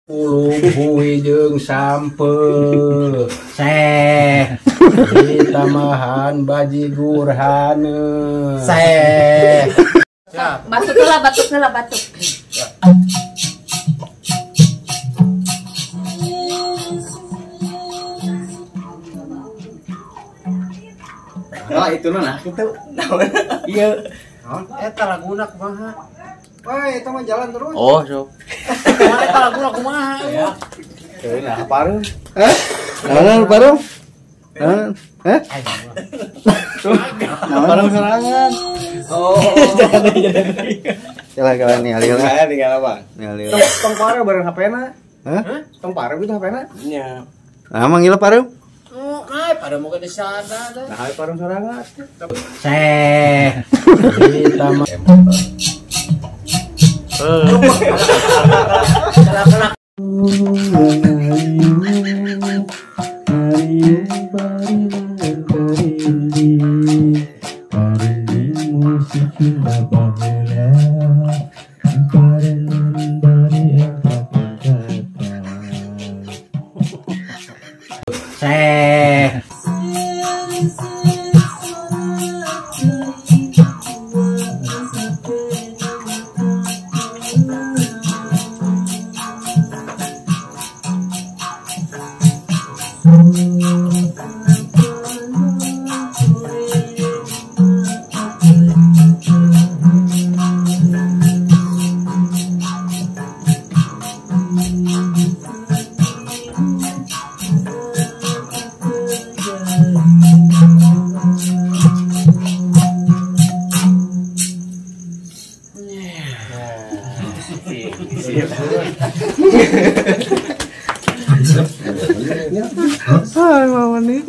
Ulu jeung sampe seh ditamahan bajigur hane seh. Batuk lah, batuk lah, batuk. Nah, itu nah gitu. Iya. Eta laguna kumaha? Wah, eta mah jalan terus. Oh, sok. Eta laguna kumaha? Ya. Nah, pareum. Hah? Naon pareum? Hah? Pareum sorangan. Oh. Jalan-jalan nih alih lah. Tinggal apa? Nih alih. Tong pareum bareng HP-na. Hah? Tong pareum itu HP-na? Nya. Nah, manggil pareum? Ay, pada mau ke desa ada. Nah, pareum sorangan. Seh. Ditambah. Seh. Ay, mama nih.